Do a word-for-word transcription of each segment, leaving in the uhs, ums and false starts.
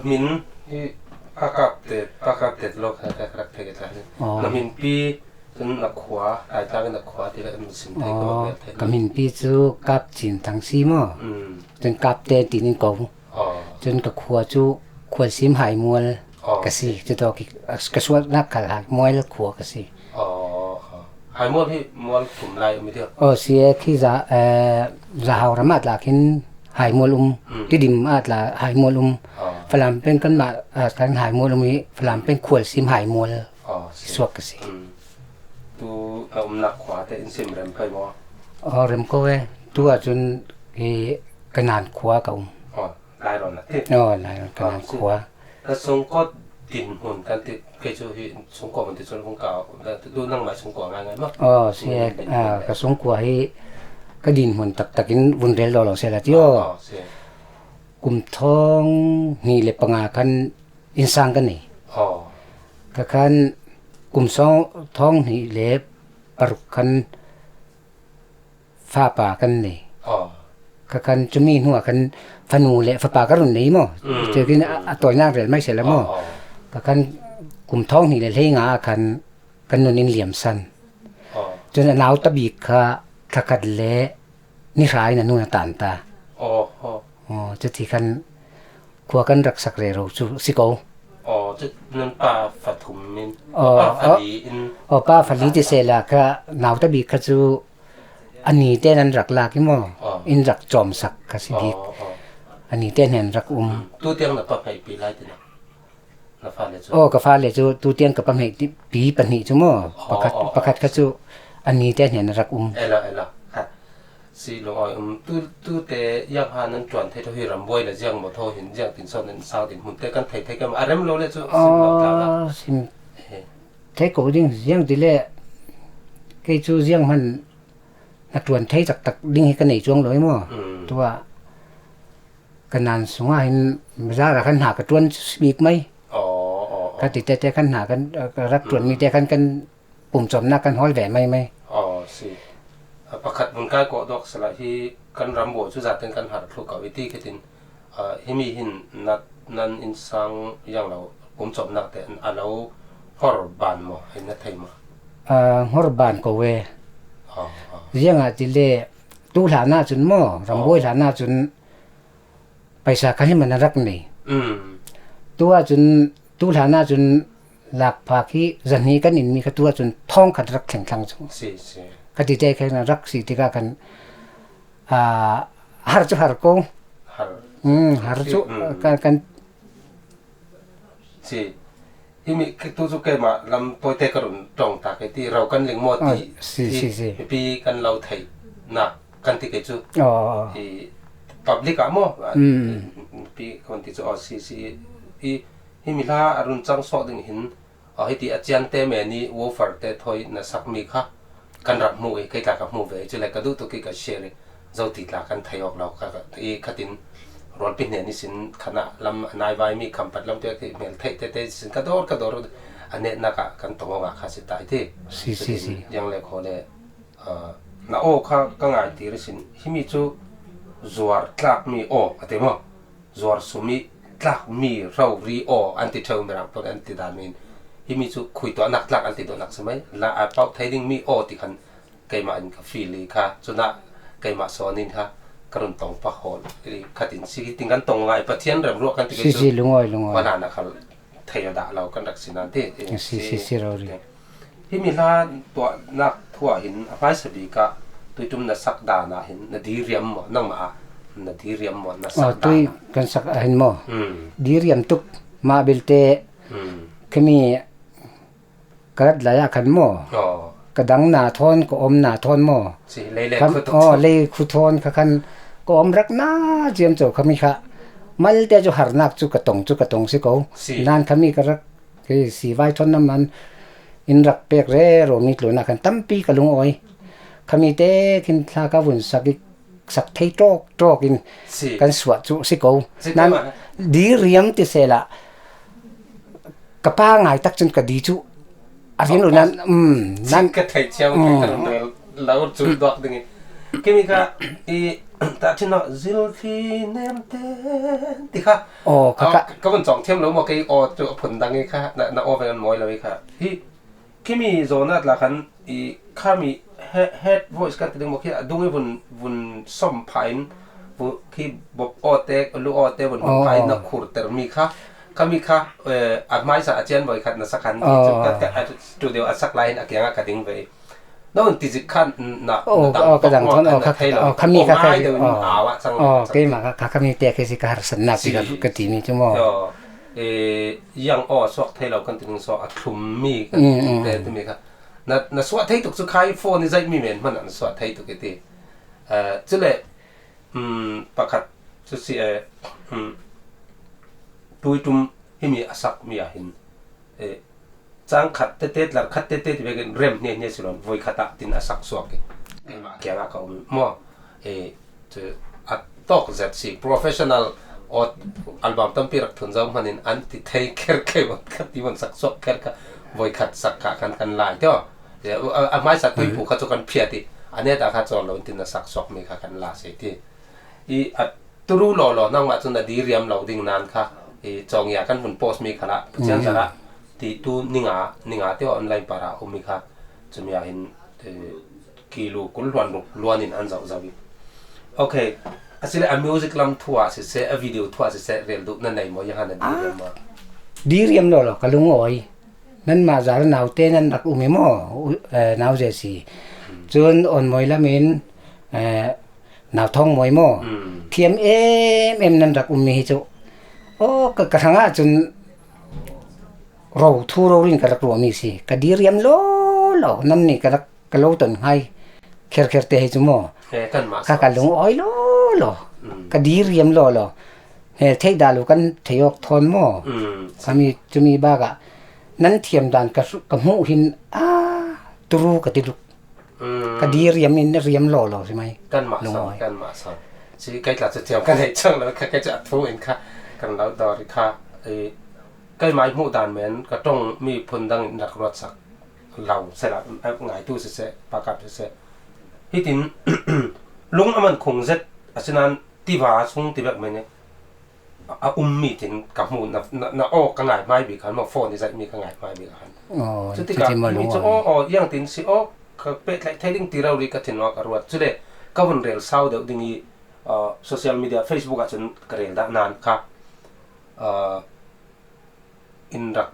Min hi a kap te, a kap te lo kha ka krak te ke ta. Aw. Na min pi, chun na khua, ai tang na khua ti la min sim thei ko. Aw, vel thei. Ka min pi chu Kap Chin Thang Si maw. Mm. Chun Kap te ti nin ko. Aw. Chun ka khua chu Khualsim Haimual. Aw, ka si, si. Chu tawh ki, ka suaknak khal Haimual khua ka si. Aw, aw. Haimual hi mual kum lai um i tia? Aw, si e, khi za, eh, Zahau ram a tla khin Haimual um. Mm. Tidim a tla Haimual um. Aw. Falam pen kan ma, ah, kan Haimual um hi, Falam pen Khualsim Haimual. Aw, si. Suak ka si. Mm. Tu na umnak khua te in sim rem kai maw? Aw, rem ko e. Tu a chun hi Kanan khua ka um. Aw. Lai rawn a ti. Aw, lai rawn ka nan khua. Ka sungkuo dinhmun kan ti, kei chu hi sungkuo man ti chuan hung kau, tu nangmah sungkuo ngai ngai maw? Aw, si e, ka sungkuo hi ka dinhmun tak takin vun rel lo lo se la ti aw. Aw, si. Kum thawng hnih leh panga khan insang ka nei. Aw. Ka khan kum sawng, thawng hnih leh paruk khan fapa kan nei. Aw. Ka khan chumi hnuah khan fanu leh fapa ka rawn nei maw? Mm, chuan a, mm, a tawinak rel mai se la maw? Aw, aw. Ka khan kum thawng hnih leh hleinga khan ka nun in liam san. Aw. Chuan a nau ta bik kha thla khat leh ni hrain a nun a tan ta. Aw, aw. Aw, chuti khan khua kan rak sak rero chu si ko. Aw, chu nan pa fa thum in, aw, pa fa li in. Aw, pa fa li ti se la kha nau ta bik kha chu a ni ten an rak lak i maw? Aw. In rak chawm sak kha si bik. Aw, aw. A ni ten an rak um. Mm. Tu tiang na pa phei pi lai ti na? Na fa le chu? Aw, ka fa le chu tu tiang ka pa phei ti, pi pahnih chu maw? Aw, pakhat, aw, aw. Pakhat kha chu a ni ten an rak um. Ela, ela. Ha. Si lungawi um tu, tu te yang ha nan tuan thei tho hi ram buai la ziang maw tho hin ziang tin sawn nan sang tin hmun te kan thei thei ka ma a rem lo le chu sim lo ta la. Aw, sim. He. Thei ko ding ziang ti le kei chu ziang hman na tuan thei tak tak ding hi ka nei chuang lo i maw? Mm. Tua ka nan sunga hin bazar a khan hna ka tuan bik mai. Aw, aw, aw. Ka ti te te khan hna kan, ka rak tuan mi te khan kan pumchawmna kan hawl ve mai mai. Aw, si. A pakhat vun kai kawh dawk sela hi kan ram bo chu zaten kan har thlu kau i ti khetin, a, himi hin nat nan insang yang lo pumchawmnak te a lo hor ban maw, hei na thei maw? A, hor ban ko ve. Aw, aw. Zianga ti le tu hlana chun maw, ram boi hlana chun paisa kha hi man a rak nei. Mm. Tua chun, tu hlana chun lak phak hi zahni kan in mi kha tua chun thawng khat rak thleng thlang chu. Si, si. Ka ti te kha na rak si tika kan, a, har chu har ko. Har. Mm, har chu, mm, kan, kan. Si. Himi, tu chu keimah lam pawite ka rawn ṭawng ta kei ti, ro kan ling maw ti, si, si, si. Mipi kan lo theihna kan ti kei chu. Aw, aw, aw. I public ah maw? Mm. Mipi kan ti chu, aw, si, si, i, himi hla a rawn chang sawh ding hin, aw, hiti a chian te meni woofer te thawi na sak mi kha, kan rak hmu i, kei tla ka hmu ve i, chule ka duh tuk i ka share i, zo ti tla kan thei awk lo, ka, ka, i khatin rualpi hnen i sin khanah lam a nai vai mi khampat lam te khi hmel theih te te sin ka dawr, ka dawr a netna ka kan tawng awk a kha si tai ti. Si, si, si. Yang le khaw le, ah, na aw kha ka ngai tir i sin, himi chu zuar tlak mi aw a ti maw? Zuar sum i tlak mi rori aw an ti theu mi rang pawh an ti dan min. Himi chu khui tawh nak tlak an ti dawh nak si mai. La a pauh thei ding mi aw ti khan keimah in ka feel i kha. Chuna keimah sawnin kha ka run tawng pa hawl. I khatin si ting kan tawng ngai Pathian rem ruah kan ti kei chu. Si, si, lungawi, lungawi. Khuana na khal thei a dah lo kan rak si nan ti. Si, si, si, si, rori. Himi hla tuahnak thu ah hin a hmaisa bik ah tuitum na sak dan ah hin na diriam maw, nangmah ah na diriam maw, na sak dan ah? Aw, tui kan sak ah hin maw? Mm. Diriam tuk mah belte, mm, khami ka rat lai ah khan maw? Aw. Ka dang na thawn, ka awm na thawn maw? Si, lei le khu thawn. Aw, lei khu thawn kha khan ka awm rak na chiam chau khami kha. Malte chu harnak chu ka tawng chu ka tawng si ko. Si. Nan khami ka rak Kei si vai thawn na man in rak pek rero mi tluna khan tampi ka lungawi. Khami te khin thla ka vun sak i, sak thei tawk tawk in kan suah chu si ko. Si nan kei mah. Diriam ti sela ka pa ngai tak chun ka di chu a rian lo nan, um, nan ka thei chiang, mm, ka run rel lo chu dawk ding i. Kei mi ka i ta chin na zil khi nem te ti kha. Aw, ka, ka, ka vun chawng thiam lo maw, kei aw chu a phun dang i kha, na, na aw veng an mawi lo i kha. Hi, khi mi zawna tla khan i kha mi he-, head voice kan ti ding maw, khi a dung i vun, vun sawm pha in, vu-, khi bop aw te, lu aw te vun hun pha in na khur ter mi kha. Kha mi kha, eh, a hmaisa a chian voi khat na sak khan, khi chu ka, ka, a studio a sak lai in a kianga ka ding ve. No, ti zik khan na, na dang aw, ka dang thawn, aw, kha, thei lo. Aw, kha mi kha, kha, aw, aw, keima kha, kha, kha mi te khe si ka harsatna si ka, ka ti mi chu maw. Aw, eh, yang aw suak thei lo kan ti ding, suak a thlum mi kan ti te, ti mi kha. Na, na suah thei tuk chu khai phone i zaih mi men hman na suah thei tuk i ti. Eh, chule, um, pakhat chu si, eh, um, Tuitum hi mi a sak mi a hin, eh, chang khat tete, tlar khat tete ti vekin rem hnia hnia silon voi khat ah tin a sak suak i. Keima kianga ka um maw. Eh, chu a tawk zet si professional aw album tampi rak thun zo hmanin an ti thei kher kei, khat ti von sak suak kher kha, voi khat sak kha kan, kan lai tio. Eh, a, a hmaisa Tuipu kha chu kan phiat i. A neta kha chawl lo in tin a sak suak mi kha kan la se ti. I a turu law law nangmah chun a diriam lo ding nan kha, i chawngia kan vun post mi kha la, chiang zara ti tu ninga, ninga te online para um mi kha, chumi a hin, eh, kilu kul luan ruk luan in an zau zau i. Okay, a sile a music lam thua si se, a video thua si se, rel duh na nei maw, yang han a diriam maw? Diriam law law, ka lungawi. Nanmah zara naute nan rak um i maw, u-, eh, nau J C. Chun on mawi lamin, eh, nau thawng mawi maw. Thiam em em nan rak um mi hi chu. Aw, ka, ka hrangah chun ro thu ro rin ka rak ruah mi si. Ka diriam law law, nam ni ka rak ka lo ton ngai kher kher te hi chu maw. He, kanmah kha ka lungawi law law. Ka diriam law law. He, theih dah lo kan thei awk thawn maw. Kha mi, chumi bakah nan thiam dan ka hru-, ka hmuh hin a turu ka ti luk. Ka diriam in riam law law si mai. Kanmah sawn, kanmah sawn. Si kei tla chu thiam ka nei chang lo, kha kei chu a thu in kha kan lo dawr i kha. Eh, kei mai hmuh dan men ka ṭawng mi phun dang in rak ruat sak lo sela, eh, ngaitu sese, pakap sese. Hitin, lung a man khung zet, a sinan tiva sung ti vek mai ne. A, a um mi tin ka hmu na, na, na aw ka ngai mai bik han, ma phone i zai mi ka ngai mai bik han. Aw, chuti ka, chuti ma mi lung chu aw. Aw, aw, yang tin si aw, ka pet lai thei ding ti rau ri ka thin aw ka ruat. Chule, ka vun rel sau deuh ding i, ah, social media, Facebook a chun ka rel dah nan kha. Ah, in rak,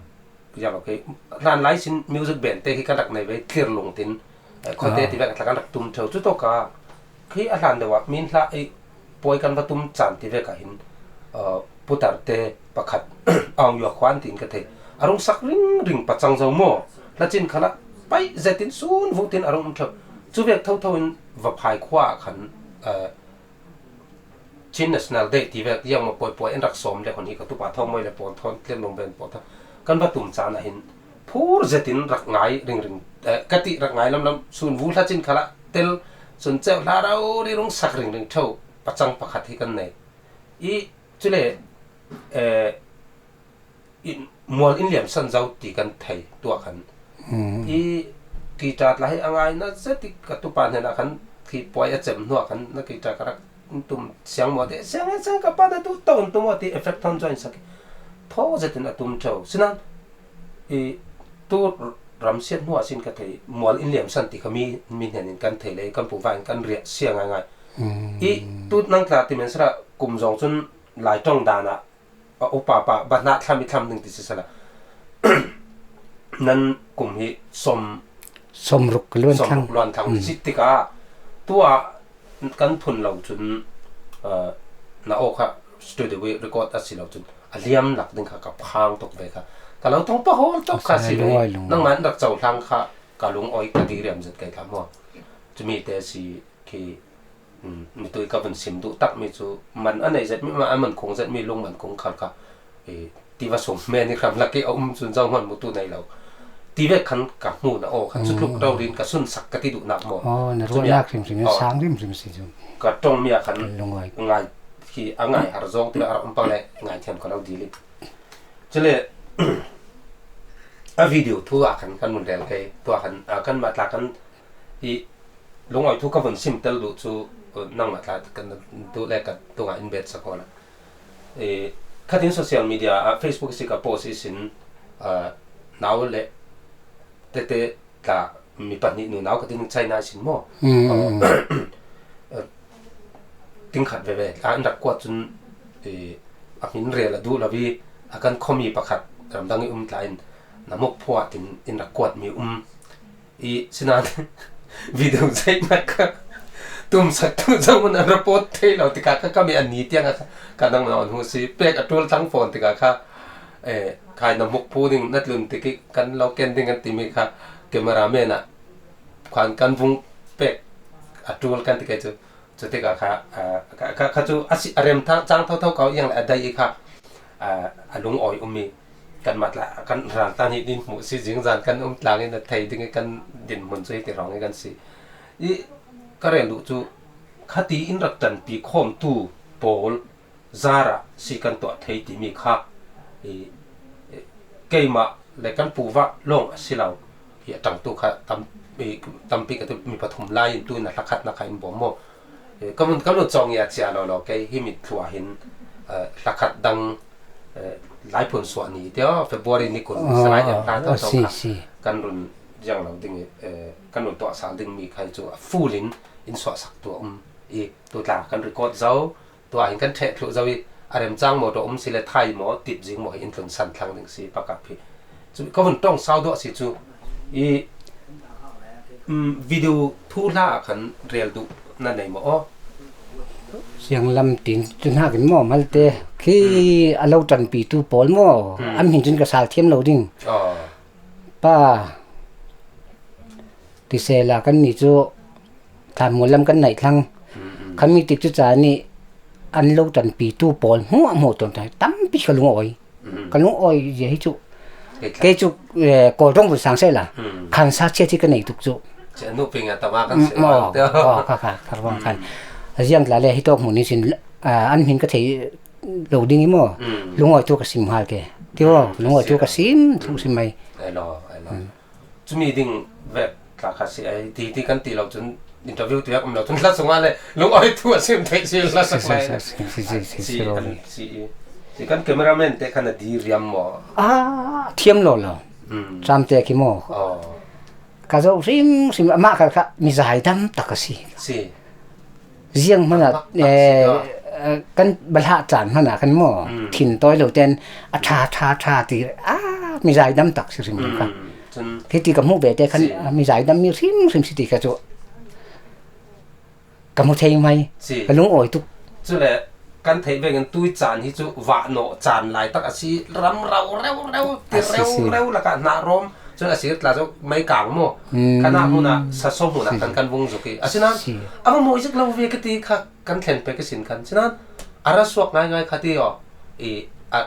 ya lo ke, hlan lai sin music band te hi kan rak nei ve, thlir lung tin, eh, khote ti vek a tla kan rak tum theu chu to ka, khi a hlan deuh a, min hla i poi kan va tum chan ti vek a hin, eh, putar te pakhat, Aung Yua Khuan tin ka thei. A rung sak ring ring pachang zo maw, hla chin khala, pai zetin sun vu tin a rung um theu. Chu vek tho tho in va phai khua khan, eh, Chin National Day ti vek, yang ma poi poi en rak sawm le hon hi ka tupa thawng moi le pawl thawn, tlem lung ben pawl thawn. Kan va tum chan a hin, phur zetin rak ngai ring ring, eh, ka ti rak ngai lam lam, sun vu hla chin khala, tel, sun cheu hla rau ri rung sak ring ring theu, pachang pakhat hi kan nei. I, chule, eh, in, mual in liam san zo ti kan thei tua khan. I guitar tla hi a ngai na zet i ka tupa hnena khan khi poi a chem hnua khan na guitar ka rak tum siang maw te, siang, siang ka pa na tu to tum maw ti effect thon join sak. Tho zetin a tum theu. Sinan, i tu ram siat hnua sin ka thei, mual in liam san ti kha mi, mi hnenin kan thei le, kan pu vain kan riah siang ngai ngai. I tu nang tla ti men sara kum zong chun lai tong dana, a upa pa, ba hna thlam i thlam ding ti sisala. Nan kum hi som, som ruk luan thlang. Som ruk luan thlang. Si tika, tua kan phun lo chun, uh, na aw kha studio i record a si lo chun, a liam lak ding kha ka phang tok ve kha. Ka lo thong pa hol tok kha si ve. Nang man rak chau hlang kha, ka lung oi ka di riam zet kai kha maw. Chumi te si khi, um, mi tui ka vun sim duh tak mi chu man a nei zet mi ma a man khung zet mi lung man khung khal kha, eh, ti va sum me ni kham lak i a um chun zau hman mu tu nei lo. Ti ve khan ka hmu na aw khan chu tluk rau rin ka sun sak ka ti duh nak maw. Aw, na ruah nak rim rim, sang rim rim si chu. Ka tong mi a khan lungai. Ngai khi a ngai har zong ti a um pang le ngai thiam ka lo di li. Chule, a video thu a khan kan mun rel kei, tua khan, a kan ma tla kan i Lungawi thu ka vun sim tel duh chu, uh, nangmah tla kan duh le ka tungah in bet sak awla. Eh, khatin social media ah, Facebook si ka post i sin, uh, nau le tete tla mi pahnih nu nau ka tin China i sin maw? Mm, mm, mm. Uh, ting khat veve a in rak kuat chun, eh, a min rel a duh lo i a kan khuami pakhat ramdang i um tla in na muk phuah tin in rak kuat mi um. I sinan video zeihnak kha tumsak tu zong an report thei lo tikah kha ka mi an ni tiang a kha ka nang nawn hu si pek a tul tang phone tikah kha, eh, khai na muk pu ding na tlun tikih kan lo ken ding kan timi kha camera man ah khuan kan vung pek a tul kan tikah chu. Cutikah kha, ah, kha, kha, kha chu a si, a rem thang, chang thotho kau iang le a dai i kha, ah, a lungawi um i kan mat la, kan ral tan hi din hmuh si zing zan kan um tlang in a thei ding i kan din hmun chu hi ti hrawng i kan si. I ka rel duh chu khati in rak tanpi khawm tu pawl zara si kan tuah thei timi kha i, i, keimah le kan pu va lawng a si lo. Hi a tangtu kha tam, i, tampi ka tu mi pathum lai in tu in a hlakhatna kha in bawm maw? Eh, ka mun, ka mun chawng i a chia lo lo kei hi mit thlua hin, eh, hlakhat dang, eh, laiphun suah ni te aw, February ni kun, ah, sangai em hla ah, tho si, kha si. Kan run ziang lo ding i, eh, kan run tuah sal ding mi khai chu a full in in suah sak tu a um i tu tla kan record zo. Tua hin kan ṭheh thluh zo i a remchang maw, ṭawh um si le thai maw, tip zing maw hi in tlun san thlang ding si pakap hi. Cu ka vun ṭawng sau duah si cu i, um, video thuhla ah khan rel duh na nei maw aw? Sianglam tin tu hnak in maw malte khi a lo ṭanpitu pawl maw? Hmm. An hmin cun ka sal thiam lo ding. Aw. Pa, tisela kan ni cu thlanmual lam kan naih thlang. Mm, mm. Khami tik cu ca nih an lo ṭanpitu pawl hmuahhmuah tawn tampi ka lungawi. Mm. Ka lungawi zia hi cu. Kei thlang. Kei cu, eh, Kawl ṭong vun sang sehla. Mm. Khansa chiat hi ka nei tuk cu. Cia nu ping a tama kan si maw. Mm, oh, oh, kha, kha, kha ruang khan. Mm. A ziang tla le hi tawk hmun ihsin, ah, an hmin ka thei lo ding i maw. Mm. Lungawi tu ka sim hal ke. Ti aw, mm, lungawi tu ka sim, thu sim mai. Ai lo, ai lo. Mm. Cumi ding vek tla kha si ai, ti, ti kan ti lo cun, interview ti vek um lo cun, hla sungah le lungawi thu a sim theih si, hla sak lai. Si, si, si, si, si, si, si, si, si, si, si, kan, si, si kan cameraman te khan a di riam maw? Ah, thiam lo lo. Mm. Cam te khi maw? Oh. Ka zoh hrim hrim, amah kha, kha mizai dam tak a si. Si. Ziang hmanah, ah, eh, ah, eh, kan balhah caan hmanah kan maw, mm, thin tawi lo ten a ṭha, ṭha, ṭha ti, ah, mizai dam tak si hrim hrim kha. Mm, cun hiti ka hmuh ve te khan, si, ah, mizai dam mi hrim hrim si ti kha cu ka hmu thei mai, si, ka lungawi tuk. Cule kan theih vekin tui caan hi cu vah nawh caan lai tak a si, ram rau reu reu, ti, ah, si, reu si, reu lakah hna rawm. Cun a sir tla cu meikang maw? Mm. Kan ah hmun ah, saso hmun ah, si, kan, kan vung zuk i. Asinain, si, a va mawi zik lo ve ka ti kha kan thlen pek ihsin khan. Sinain, a ra suak ngaingai kha ti aw. I, a,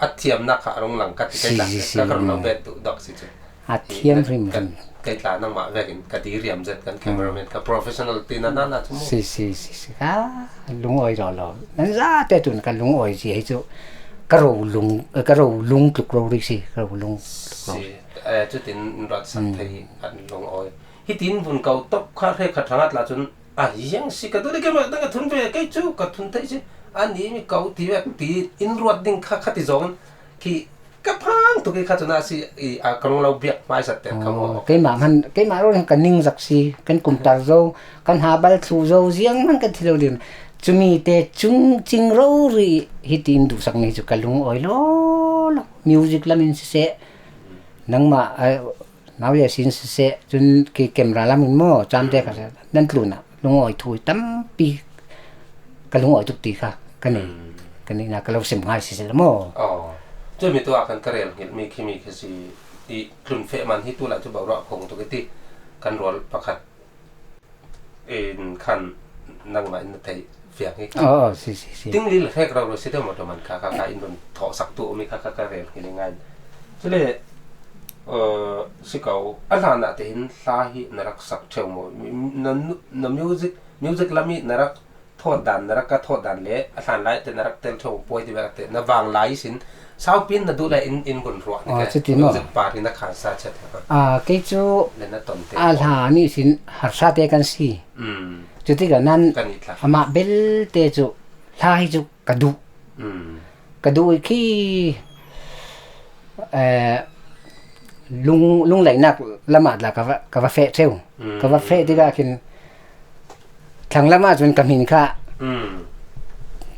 a thiamnak kha a rung lang ka ti, si, kei tla, si, si, ka, ka rung lo, mm, bet duh dawk si cu. A thiam hrim hrim. Kei tla nangmah vekin ka ti riam zet kan, mm, cameraman, ka professional ti na, na, na cu maw? Si, si, si, si. Ka lungawi lo lo. Nan zate cun ka lungawi si hi cu. Ka ro lung, ka ro lung tluk rori si. Ka ro lung tluk rori. Si. Eh, cutin in ruat sak, mm, thei an lungawi. Hitin vun ko tok kha hre khat hrang a tla cun a hiang si ka duh le keimah dang ka thun ve kei cu ka thun theih si. A ni mi ko ti vek ti in ruat ding kha, kha ti zong khi ka phang tuk i kha cun a si i a ka rung lo biak hmaisat ter kha maw? Oh, keimah hman, keimah ruang ka ning zak si, kan kumtar zo, kan ha bal thlu zo, ziang hman kan thi lo ding. Cumi te cung cing rori hitin duhsak mi cu ka lungawi lo lo. Music lam in siseh, nangmah, eh, Nau le sin siseh, cun khi camera lam in maw, camte kha nan tlunah lungawi thu tampi ka lungawi tuk ti kha ka nei. Mm. Ka neihnak ka lo sim ngai siseh la maw. Oh. Cumi tu ah khan ka rel hngilh mi khi mi khi si i tlun feh man hi tu lai cu boruah phung tuk i ti kan rual pakhat in khan nangmah in na theih fiang hi kha. Oh, oh, si, si, si. Tinglil hrek rau rau si deuh maw, ṭuman kha, kha, kha in run thawhsak tu um i kha, kha, ka rel hngilh i ngai. Cule, uh, si ko, a hlan ah tein hla hi na rak sak ṭheu maw? Na, na music, music lam i na rak Thawt dan na rak ka thawt dan le a hlan lai te na rak tel ṭheu puai ti bek te na vang lai sin sau pin na duh le in, in bun ruah na. Aw, ke. Cuti maw? Music par hi na khan sa chet ha. Ah, kei cu le na ton te a hla nih sin harsa te kan si. Mm. Cuti ka nan kan i tla. Amah bel te cu hla hi cu ka duh. Mm. Ka duh i khi, eh, lung, lunglaihnak lamah tla ka va, ka va feh ṭheu. Mm. Ka va feh tikah khin thlang lamah cun ka hmin kha, mm,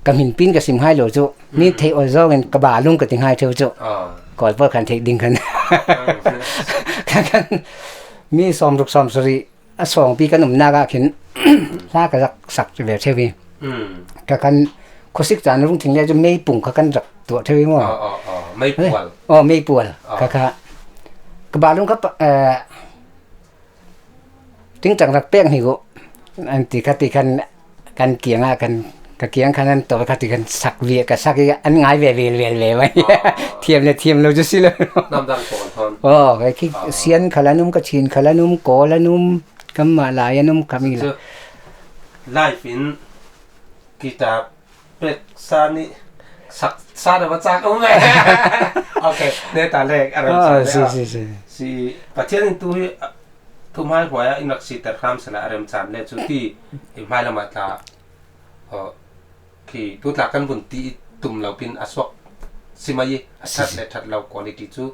ka hmin pin ka sim hai lo cu. Mi, mm, theih aw zawng in ka ba lung ka ti hai ṭheu cu. Ah. Kawl pawl khan theih ding khan. Ah. Kha khan mi sawm ruk sawm sarih a sawngpi kan umnak ah khin hla ka rak sak ve ṭheu i. Mm. Ka kan khuasik caan rung thing le cu meipung kha kan rak tuah ṭheu i maw? Oh, oh, oh. Meipual. Oh, meipual. Oh. Kha kha. Ka ba lung kha pa, eh, tingtang rak pek hnik uh. An ti kha ti khan kan kiangah kan, ka kiang khan an tawi kha ti khan sak viak ka sak i an ngai ve ve ve ve mai. Oh. Thiam le thiam lo cu si lo. Namdang pawl hon. Oh, ka khi, oh, Sian khal an um, Kachin khal an um, Kawl an um, kanmah lai an um kha mi la. Cu live in guitar pek sa nih sak sa na va cak um ve. Okay, ne ta le a rem. Ah, sa le si, ah. Si, si. Si Pathian in tu hi, ah, tu hmai hruai ah in rak si ter hram sila a rem caan le cu ti i hmai lamah tla. Oh, khi tu tla kan vun ti i tum lo pin a suak si mai i a ṭhat le ṭhat lo quality cu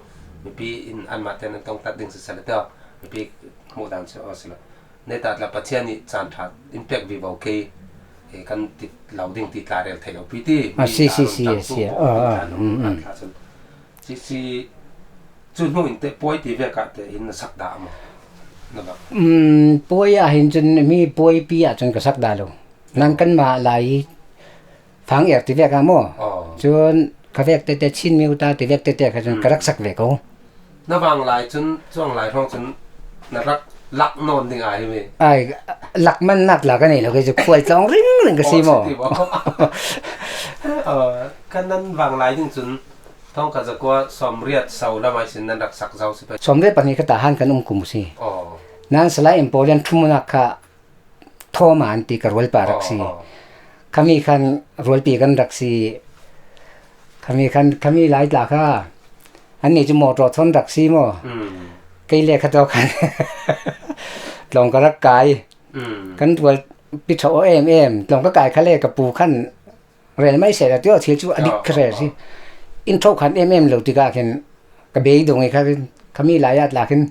mipi in anmah te nan tong tlat ding siseh le teh mipi hmuh dan si aw si lo. Neta tla Pathian nih caan ṭha in pek vivo kei, eh, kan ti lo ding ti tla rel thei lo pi ti. Ah, mi si, tla si, ron si, tang si, tu ah, ah, tla nung, mm, ah, mm, tla cun. Si, si, cu hnu in te puai ti vek ah te in na sak dah maw? Na bak. Mm, puai ah hin cun mi puai pi ah cun ka sak dah lo. Nan kanmah lai fang er ti vek ah maw? Oh. Cun ka vek tete Chin miuta ti vek tete kha cun ka rak sak ve ko. Na vang lai cun, cuang lai hrawng cun na rak lak nawn ding aa hi mi? Ai, lak mannak tla ka nei lo, kei cu khual tlawng ringring ka si maw? Oh, si ti maw? Oh, kan nan vang lai ding cun thawngkhat zakua sawmriat so lam ai sin nan rak sak zo si pei. Sawmriat pahnih kha tahan kan um kum si. Oh. Nan Salai Emporium thumunak kha Thawma an ti ka rualpa rak si. Oh, oh. Khami khan rualpi kan rak si. Khami khan, khami lai tla kha. Annih cu mawṭaw thawn rak si maw? Mm. Kei le kha tawk khan tlawng ka rak kai. Mm. Kan rualpi ṭha aw em em. Tlawng ka kai kha le ka pu khan rel mai seh la tio thil cu a dik kha rel si. In ṭhoh khan em em lo tikah khin ka bei dong i kha, khami lai ah tla khin.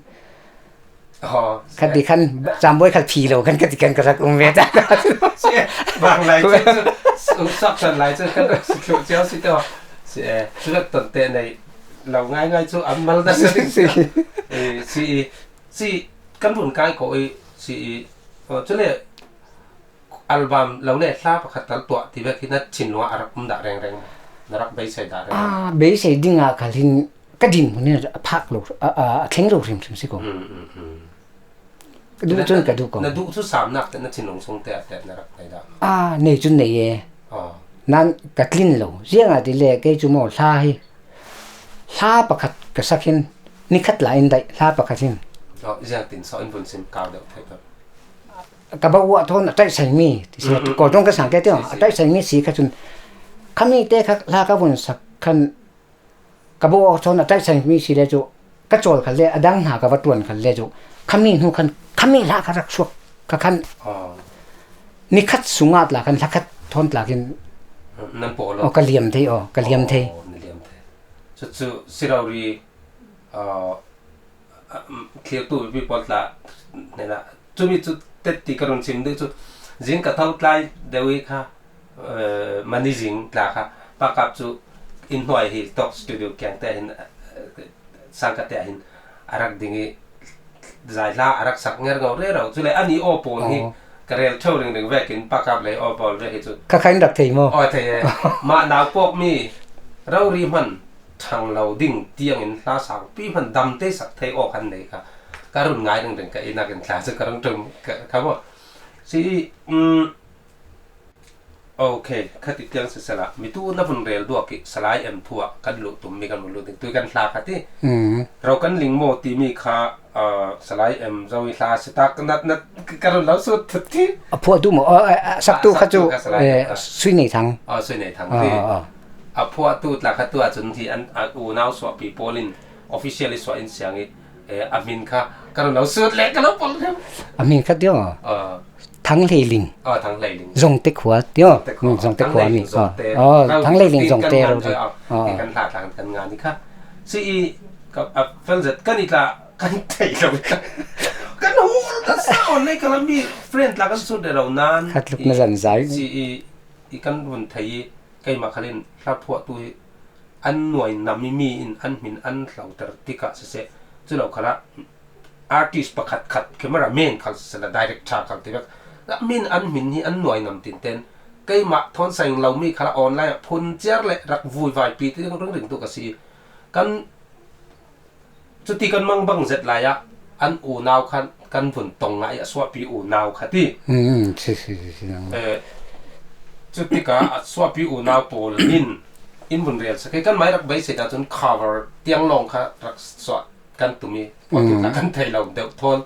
Oh, kha ti khan cambuai khal phi lo khan ka ti khan ka rak um ve ta. Si, vang lai cu, cu, sak san lai cu kan rak si thluh cio si tio. Si, eh, cu rak ton te nei lo ngai ngai cu an mal ta si. Si. Eh, si, si, kan vun kai ko i, si, oh, cu le, album lo le hla pakhat tal tuah ti vek hi na thinlung ah a rak um dah rengreng maw? Na rak beisei dah reng? Ah, beisei ding ah khal hin ka dinhmun hi a phak lo, a, a, a thleng lo hrimhrim si ko. Mm, mm, mm. Ka duh cun ka duh ko. Na duh cu samnak te na thinlung sung te ah te na rak nei dah maw? Ah, nei cun nei e. Oh. Nan ka tlin lo. Ziangahtile kei cu maw hla hi, hla pakhat ka sak hin nikhat la in daih hla pakhat hin. Oh, ziangtin so in vun sim kau deuh thei peuh. Ka bauh ah thawn a ṭaihsaimi ti si. Mm, mm, Kawl ṭong ka sang ke tio, si, si, a ṭaihsaimi si kha cun khami te kha hla ka vun sak khan ka bauh ah thawn a ṭaihsaimi si le cu ka cawl khal le a dang hna ka va ṭuan khal le cu khami hnu khan khami hla kha rak suak kha khan. Oh. Nikhat sungah tla khan hlakhat thawn tla khin. Nan pawl lo. Oh, ka liam thei, oh, ka liam thei. Oh, na liam thei. Cucu si rori, ah, ah, um, thlirtu mipi pawl tla hnenah cumi cu tet ti ka run chim deuh cu zing ka tho tlai deuh i kha, eh, mani zing tla kha pakap cu in hnuai hi Talk Studio kiang te hin, eh, sang ka te hin a rak ding i zai hla a rak sak ngerngau rero. Cule ani aw pawl hi ka rel ṭheu ringring vekin pakap lei aw pawl ve hi cu. Kha kha in rak thei maw? Aw, thei e. Mah nau pawk mi rori hman ṭhang lo ding tiangin hla sangpi hman dam te sak thei aw khan nei kha ka run ngai ringring ka i nakin thla cu ka rung ṭum kha maw? Si, um, Ok, khati tiang sisela, mitu na vun rel duak i Salai Em thu ah kan luh tum mi kan vun luh ding tui kan hla kha ti. Mm. Ro kan ling maw timi kha Ah, Salai M Zoe Hla si tak na, na, ka run lo sut thut ti. A phuahtu maw? A, a, a saktu kha chu, saktu kha Salai M, eh, ah. Sui Nei Thang. Ah, Sui Nei Thang ti. Ah, ah. A phuahtu tla kha tua chun hi an, a unau suahpi pawl in officially suah in siang i, eh, a hmin kha ka run lo sut le ka lo pawl kha. A hmin kha tiu. Ah. Thang Hlei Ling. Ah, Thang Hlei Ling. Zongte khua tiu. Zongte khua. Hmm, Zongte khua mi. Thang Hlei Ling Zongte. Ah, Thang Hlei Ling Zongte ro. Ah, ah. Kan hla tlang kan nga ni kha. Si i ka, a, fel zet kan i tla kan thei lo. Kan hul ka sa on nei ka la mi friend tla kan sut de lo nan. Khat luk na zan zai. Si i, i kan vun thei i keimah khalin hla phuahtu hi an nuai nam i mi in an hmin an hlauter tikah siseh, cu lo khalah artist pakhat khat, camera man khal siseh la director khal ti vek, a min an hmin hi an nuai nam tinten keimah thawn saing lo mi khalah online ah phun ciar le rak vui vaipi ti ringring tu ka si. Kan cuti kan mangbang zet lai ah an unau khan kan vun tong ngai a suahpi unau kha ti. Hmm, si, si, si, si, nang. Eh, cutika a suahpi unau pawl in in vun rel sak i kan mai rak beisei ta cun cover tiang lawng kha rak suah kan tumi. Hmm. Kan thei lo deuh thawn.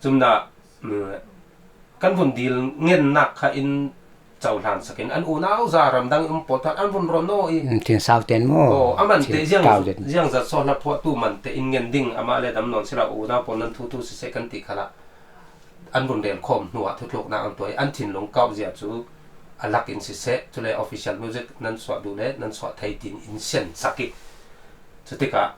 Cumna, mm, kan vun dil ngennak kha in cohlan sakin an unau za ramdang um pawl tan an vun ron aw i. Mm, thinsau ten maw? Oh, a man te ziang, ziang zat saw hla phuahtu man te in ngen ding amah le dam nawn sila unau pawl nan thu thu siseh kan ti khalah an vun rel khawm hnuah thutluknak an tuah i an thinlung kauh zia cu a lak in siseh, cule official music nan suah duh le nan suah thei tin in sian sak i. Cutikah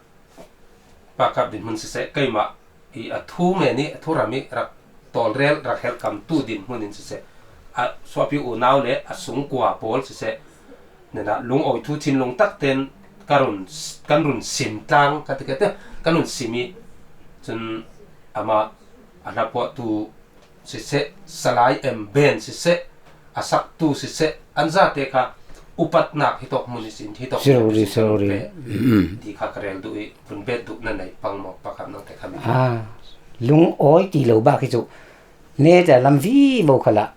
Pa Kap dinhmun siseh, keimah i a thu men i a thu ram i rak tawlrel, rak helhkam tu dinhmun in siseh, a suahpi unau le a sungkua pawl siseh, nena lungawi thu thinlung tak ten ka run, kan run sim tlang, ka ti, ka ti, kan run sim i cun amah a hla phuahtu siseh, Salai M Band siseh, a saktu siseh, an zate kha upatnak hi tawk hmun i sin, hi tawk hmun i sin, sorry, sorry. Mm. Ti kha ka rel duh i, vun bet duh na neih pang maw, Pa Kap nang te kha mi. Ah, lungawi ti lo bak hi cu, ne ta lam vivo khalah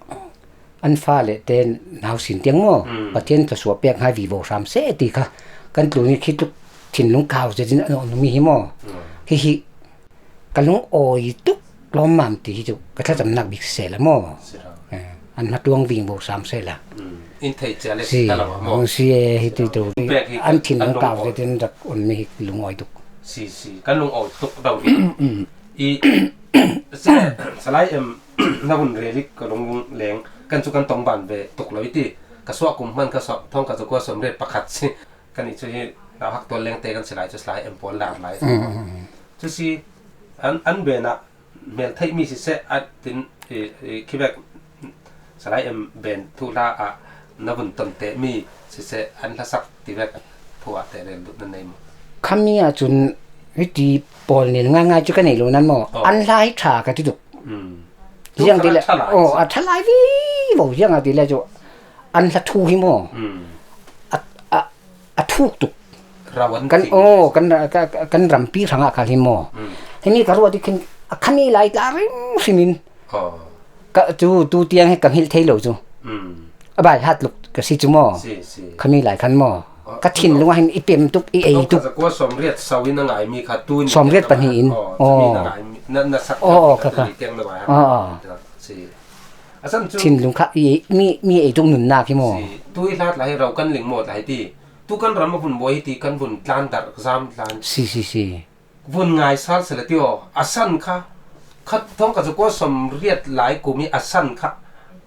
an fale te nau sin tiang maw? Mm. Pathian thluasuah pek hnga vivo hram seh ti kha kan tlun i khi tluk thinlung kau zetin an awh mi hi maw? Mm. Hihi ka lungawi tuk lawmmam ti hi cu ka thlacamnak bik siseh la maw? Si lo. Eh, an hmatuang ving bo sam seh la. Mm. In thei cia le si, si ta lo maw? Si, eh, hi ti tu. An thin an kau kau zetin rak on mi hi lungawi tuk. Si, si. Kan lungawi tuk do hi. Mm. I, si, Salai M na hun relik ka lung leng kan cu kan tong ban ve tuk lo i ti. Ka suah kum hman ka suah thawng ka cu kua sawm riat pakhat si. Kan i cu hi nauhak tual lengte kan si lai cu Salai M pawl lar lai. Mm, mm, mm. Cu si an, an benah hmel theihmi siseh, a tin, i, i, khi vek Salai M ben thuhla ah na vun ton tehmi siseh, an hlasak ti vek thu ah te rel duh nan nei maw? Khami ah cun hiti pawl nil ngaingai cu ka nei lo nan maw? Oh. An hla hi ṭha ka ti tuk. Mm. Ziang ti le, a ṭha lai, oh, si. A ṭha lai vivo, ziang a ti le cu an hla thu hi maw? Mm. A, a, a thuk tuk. Rau an kan, oh, kan, ka, ka, kan rampi hrangah kha hi maw? Mm. Himi ka ruat i khin, a khami lai tla rim hrimin. Oh. Ka, tu, tu tiang he ka hngilh thei lo cu. Mm. A bai hat luk ka si cu maw? Si, si. Khami lai khan maw? Oh, ka thinlung ah hin i pem tuk, i ei tuk. Kua sawm riat sau in a ngai mi kha tu in sawm riat pahnih in. Oh, oh. Na, na sak oh, oh, ka, ka. Tiang na bai hat. Oh, oh. Si. A san cu thinlung kha i, mi, mi ei tuk nunnak hi maw? Si. Tu i hlat lai hi ro kan ling maw lai ti. Tu kan ram a vun buai hi ti kan vun tlan dar zam tlan. Si, si, si. Vun ngai sal sala ti aw. A san kha. Khat thawng ka cu kua sawm riat lai kum i a san kha.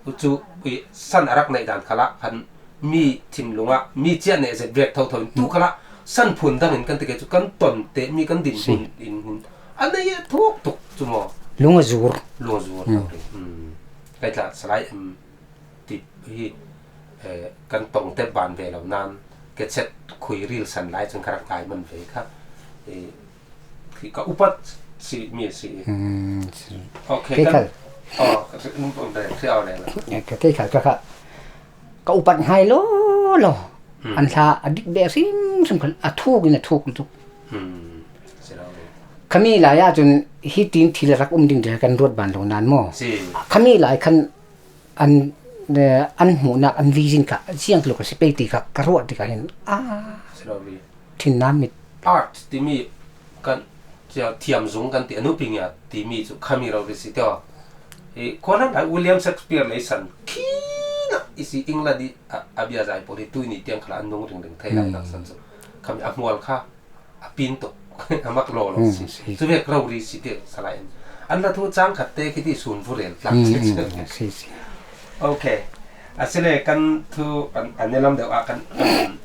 Cu i san a rak neih dan khalah khan mi thinlung ah mi ciah neh zet vek thotho in tu khalah san phun dang in kan ti ke cu kan ton te mi kan din si. Hun in hin. A nei a thuk tuk cu maw? Lung a zur. Lung a zur. Hmm. Hmm. Kai tla Salai M ti hi, eh, kan tong te ban ve lo nan, ke chet khui ril san lai cun ka rak ngai man ve kha. Eh, khi ka upat si mi si. Hmm, si. Okay, kei kan khal. Oh, ka si, um, um, dai, si au dai la. Eh, ka kei khal ka kha. Ka upat ngai lo lo. Hmm. An hla a dik be sim sim khan a thuk in a thuk lutuk. Hmm. Si lo. Khami lai ah cun hitin thil a rak um ding te kan ruat ban lo nan maw? Si. Khami lai khan an, eh, an hmuhnak, an vision kha ziang tluk a si pei ti kha ka ruah tikah hin, ah, si lo mi. Thinna mit. Art timi kan Thiam zung kan ti, a nupi ngia ti mi cu khami rori si tio. I, khualan ai William Shakespeare lei san khi na i si England i a, a bia zai pawh hi tui ni tiang khala an nung ringring thei lai nak san cu. Khami a hmual kha a pin tuk, a mak law law si. Cu vek rori si tiang salai in. An la thu cang khat te khi ti sun vurel tlak si si si. Okay. A si le kan thu an, an ne lam deuh ah kan, kan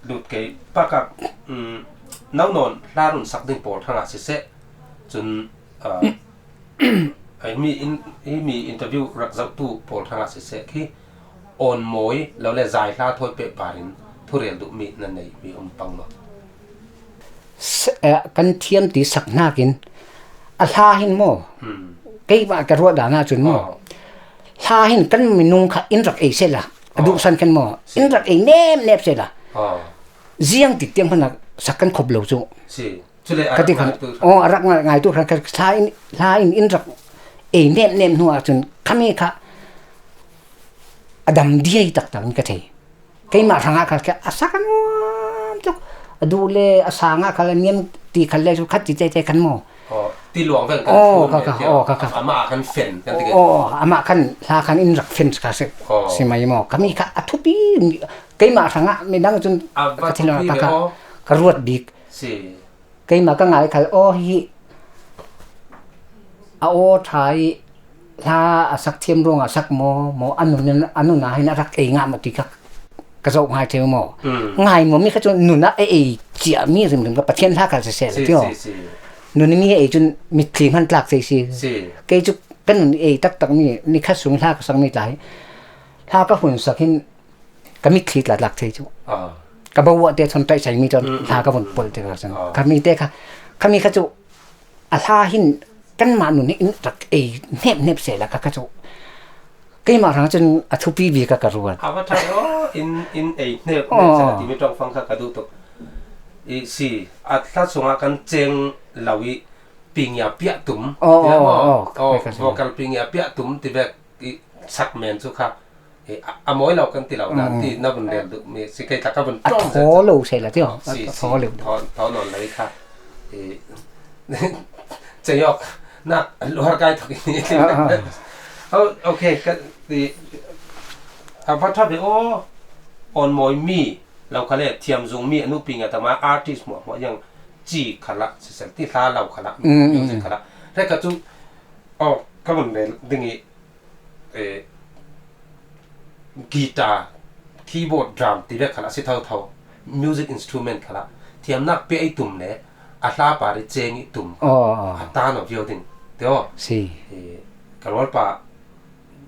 lut kei pakak, um, no nawn hla run sak ding pawl hrangah siseh, cun, uh, himi in, himi interview rak zohtu pawl hrangah siseh khi awn mawi lo le zai hla thawi peh par in thurel duhmi nan nei mi um pang maw? Kan thiam ti sak hnakin a hla hin maw, keimah ka ruah dan ahcun maw, hla hin kan minung kha in rak ei sehla, a duhsan kan maw, in rak ei nemnem sehla, ziang ti tiang hmanh ah sak kan khop lo cu. Ka ti khan, aw, a rak ngai, ngaitu khan ka hla in, hla in in rak ei nemnem hnu ahcun khami kha a dam diai taktak in ka thei. Keimah hrangah khal kha a sa kan uam tuk. A duh le a sang ah khal a niam ti khal le cu khat ti tete kan maw. Aw, ti luang vel kan aw, ka ka, aw, ka ka. Amah kan fen kan ti. Aw, amah khan hla khan in rak fen kha si, si mai maw. Khami kha a thupi, keimah hrangah midang cun ka thil ka ka ruat bik. Keimah ka ngai khal, aw, hi a aw ṭha i hla a sak thiam ruangah a sak maw, maw a nun, a nun ah hin a rak ei ngah maw ti kha ka zoh ngai theu maw? Ngai maw, mi kha cu nun ah a ei ciami rimrim kha Pathian hla khal siseh la tio. Nun mi a ei cun mitthli hman tlak thei si. Kei cu ka nun ei taktak mi nikhat sung hla ka sak mi tla hi, hla ka hun sak hin ka mitthli tla tlak thei cu. Ka bawa te chun taisai mi chun hla ka vun polh te ka cun. Ka mi te kha, ka mi kha cu a hla hin kanmah nun hi in rak ei hnep hnep sehla ka, ka cu. Keimah hrang cun a thupi bik ka, ka ruat. A va ṭha aw, in, in ei hnep hnep sehla timi ṭongfang kha ka duh tuk. I si, a hla sungah kan ceng lo i pingia piah tum. Aw, aw, aw, vocal pingia piah tum ti vek i sak men cu kha. Eh, a, a mawi lo kan ti lo, nan ti na vun rel duh mi si kei kha ka vun a ṭawm thaw lo sehla tio, a thaw lo. Thaw, thaw nawn lo i kha. Eh, ceiawk nak luar kai thok i ni. Oh, okay, ka ti a va ṭha ve aw, awn mawi mi lo kha le thiam zung mi a nupi ngia tama artist hmuahhmuah yang ci khalah sisel ti hla lo khalah music khalah. Hre ka cu, oh, ka vun rel ding i eh, guitar, keyboard, drum ti vek khalah si thotho, music instrument khalah thiamnak piah i tum le a hla par i ceng i tum a tan aw viau ding tio. Si. Eh, ka rualpa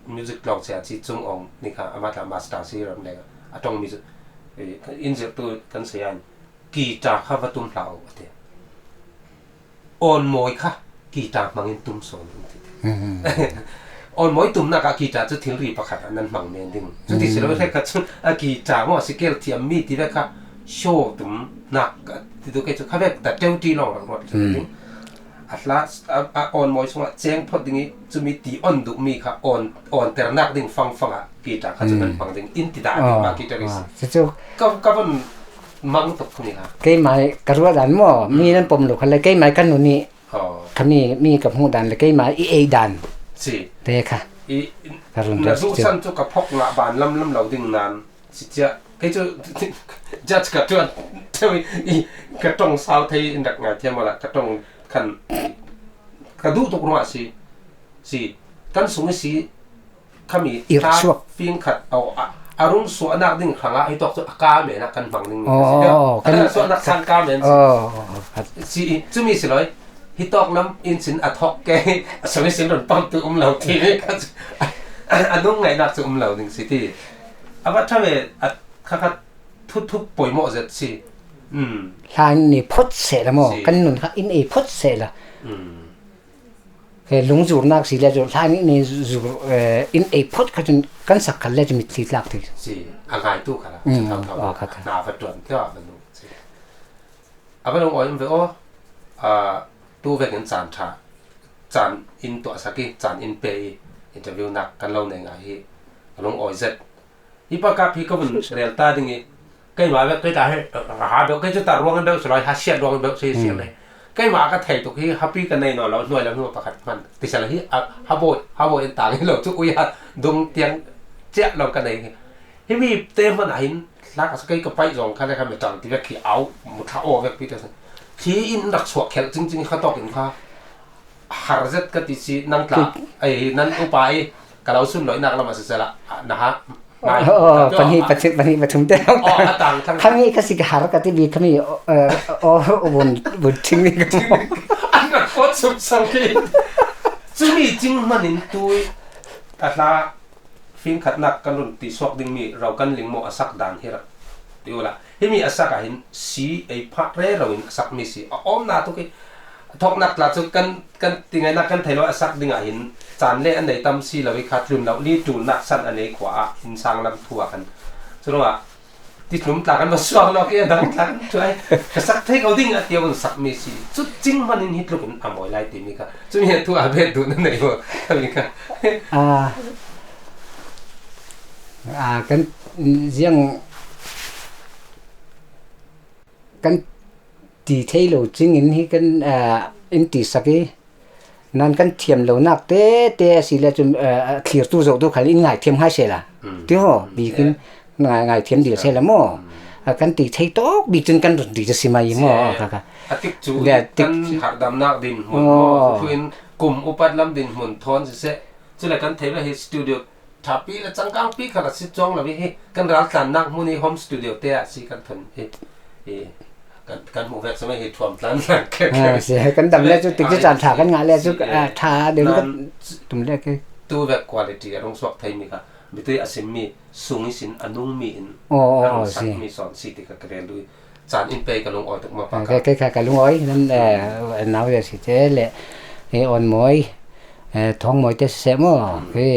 music tlawng cia ci cung awng ni kha amah tla master si ram le a ṭongmi cu, eh, in zirhtu kan saya in guitar kha va tum hlah u a ti. Awn mawi kha guitar hmangin tum sawn in ti. Awn mawi tumnak ah guitar cu thilri pakhat ah nan hmang men ding. Cuti si lo, hre kha cu a guitar maw a si kel thiam mi ti vek kha show tumnak ti tu kei cu kha vek ta teu ti lawng rak ruat ding. A hla, a, a awn mawi sungah ceng phot ding i cumi ti on duh mi kha awn, awn ternak ding fangfang ah guitar kha cu nan hmang ding in ti dah ding ma guitarist. Cucu ka, ka van mang tuk khuni ha. Keimai ka ruah dan maw, mi nan pom lo kha le keimai ka nun i khami mi ka hmuh dan le keimai i ei dan. Si. Te kha. I, ka run na duhsan cu ka phok ngah ban lam lam lo ding nan si cia. Kei cu judge ka tuan teu i ka ṭong sau thei in rak ngai thiam awla ka ṭong khan ka duh tuk ruangah si. Si. Kan sung i si. Khami i rak suak. Fing khat a, a rung suahnak ding hrangah hi tawk cu a ka men ah kan hmang ding mi ka si. Oh, kan suahnak sang ka men si. Oh, oh, oh. Si i, cumi si loi. Hi tawk lam in sin a thawk ke, a sung i sin run pamtu um lo ti mi ka si. A, a nung ngaihnak cu um lo ding si ti. A va ṭha ve, a kha kha thuthup poimawh zet si. Hla in ei phot seh la maw? Si. Kan nun kha in ei phot seh la. He lungzurnak si le cu hla in ei zur, eh, in ei phot kha cun kan sak khal le cu mitthli tlak ti. Si, a ngaitu kha la. Mm, thau, thau. Oh, kha, kha. Na va tuan, tia va lung. Si. A va lung awi um ve aw. Ah, tu vekin caan ṭha, caan in tuahsak i, caan in pe i, interview nak kan lo nei ngai hi. A lung awi zet. Hi pakap hi ka vun rel ta ding i, keimah vek kei ta hi, ha deuh, kei cu ta ruang in deuh si lai, ha siat ruang in deuh si, siat lai. Keimah ka thei tuk hi, happy ka nei nawn lo, hnuai lam hi pakhat hman. Ti sela hi, a, habawi, habawi an tang hi lo, cu ui a dung tiang ciah lo ka nei hi. Himi te hman ah hin, hlak a sa kei ka paih zong kha le kha metal ti vek hi au, mu thla aw vek pi te sa. Khi in rak suak khelh cingcing kha tawk in kha, har zet ka ti si, nang tla, ei, nan upa i, ka lo sun loinak lam a sisela, na ha, ngai, Oh, ka pahnih, pahnih, pahnih, pathum te. Oh, a tang thang. Khami ka si ka har ka ti bi khami, eh, oh, vun, vun thing ni ka. An rak fawt suk sang ki. Cumi cing hmanin tui, a hla, fingkhatnak kan run ti suak dingmi ro kan lingmaw a sak dan hi rak ti ula. Himi a sak ah hin si ei phah rero in a sakmi si a awmna tuk i, a thawknak tla cu kan, kan ti ngainak kan thei lo a sak ding ah hin caan le a nei tam si lo i kha tlun lo li ṭulnak san a nei khua ah innsang lam thu ah kan. Curuangah ti tlum tla kan va suak lo i a dang tla kan ṭhuai. Ka sak thei ko ding a tiang un sakmi si. Cu cing hmanin hi tluk in a mawi lai timi kha. Cumi a thu a bet duh na nei maw? Kami kha. Ah, ah, kan ziang kan ti thei lo cing in hi kan, ah, in ti sak i nan kan thiam lo nak te te a si le cun, ah, a thlirtu zoh tu khal in ngai thiam hai sela. Mm. Ti ho, mm, bikin ngai, ngai thiam dil sela maw? Mm. Ah, kan ti thei tawk bik cun kan run ti a si mai maw? Si. Kha, kha. A tik cu le, a tik kan cu hardamnak din hmun maw? Oh. Cu in kum upat lam din hmun thawn siseh. Cule kan thei ve hi studio ṭhapi le cangkangpi khal a si cuang lo i hi kan raltlannak hmun i home studio te ah si kan thun i, i kan, kan hmuh vek seme hi thuam tlan tlan kek. Ah, si, kan dam le cu tik cu caan ṭha kan ngah le cu, si, eh, ah, ṭha deuh kan nan tum le ke. Tu vek quality a rung suak theimi kha mitui a simmi sung ihsin a nungmi in, oh, oh, a rung, oh, si, sakmi sawn si ti kha ka rel duh i. Caan in pei ka lungawi tuk maw, Pa Kap? Kei, kei kha ka lungawi, nan, eh, nau le si te le, eh, on mawi, eh, thawng mawi te siseh maw? Mm. Kei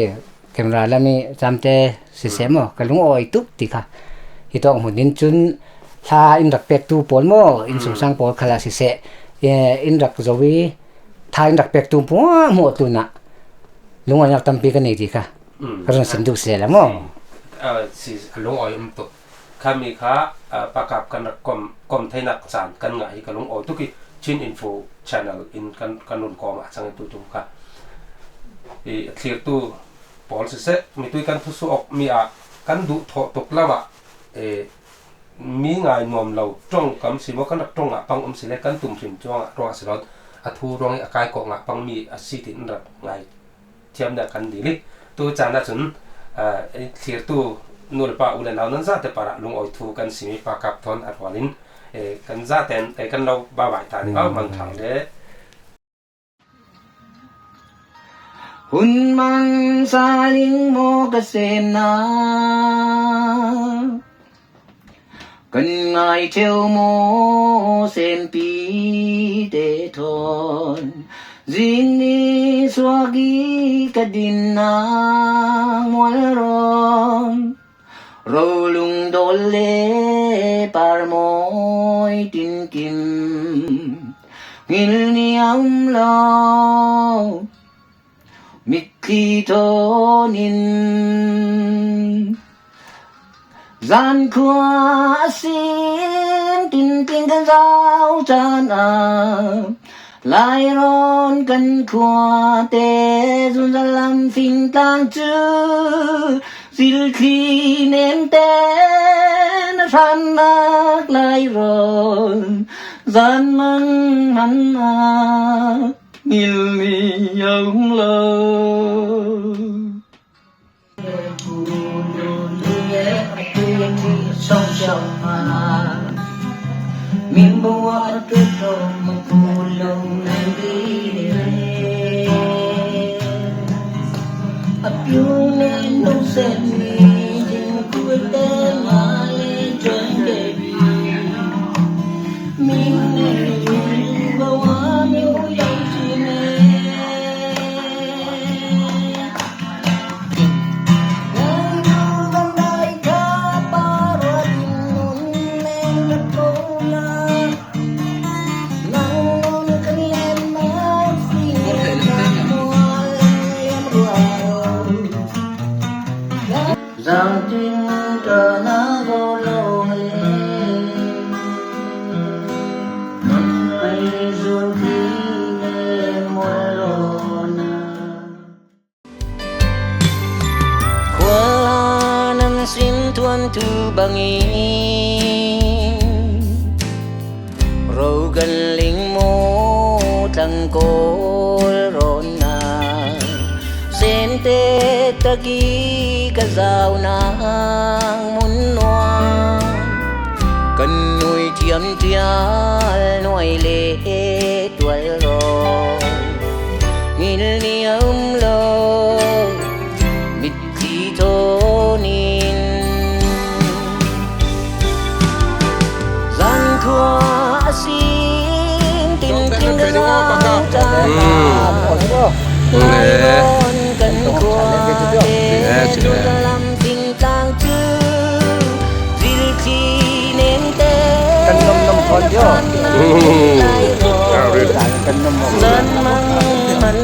camera lam i cam te siseh maw? Mm. Ka lungawi tuk ti kha. Hi tawk hmun in cun hla in rak pektu pawl maw? Inn, mm, sungsang pawl khal ah siseh, eh, in rak zo i tha in rak pektu hmuahhmuah tlunah lungawinak tampi ka nei ti kha. Mm. Ka run sim duh siseh la maw? Ah, si, a lungawi um tuk. Khami kha, ah, Pa Kap kan rak kom, kom theinak caan kan ngah hi ka lungawi tuk i Chin Info Channel in kan, kan run kawm ah a cang i tuitum kha. I, a thlirtu pawl siseh, mitui kan thusuh awk mi ah kan duh thawh tuk lam ah, eh, mi ngai nuam lo ṭong kam si maw, kan rak ṭong ah pang um si le kan tum hrim cuang ah ruang ah si lo, a thu ruang i a kai kawh ngah pang mi a si tin rak ngai thiamnak kan dil i, tu caan ahcun, ah, thlirtu nu le pa, u le nau nan zate parah lungawi thu kan simi Pa Kap thawn a rual in, eh, kan zaten, eh, kan lo bawmh ta ding, mm, mangṭhang le. Hun mang sa ling maw ka sem na. Kan ngai ṭheu maw sempi te thawn, zing ni suak i ka dinnak mual rawn, rolung dawl le par mawi tinkim, ngil ni a um lo. Mitthli thawn in zankhua a sin tintin kan zau caan ah, Lairawn kan khua te zunzal lam fingtlang cu zilthli nem tein a hrannak Lairawn zanmang hmannak ngil ni a um lo. Zangtin ṭana ko lo le, man ai zul Tu bangin rogan lingmu tlangkawl rawnah sente taki ka zaunang mun nuam, kan nui thiamthial nuai le tual rawn ngil ni a um lo. Mit Ti tawnin zan khua a sin tin ting ka zau ta. Ngai rawn kan khua te, ngai rawn lam ting tlang chu zil thi neng te kan nom nom khon dio. Kan nom nom. Zan mang man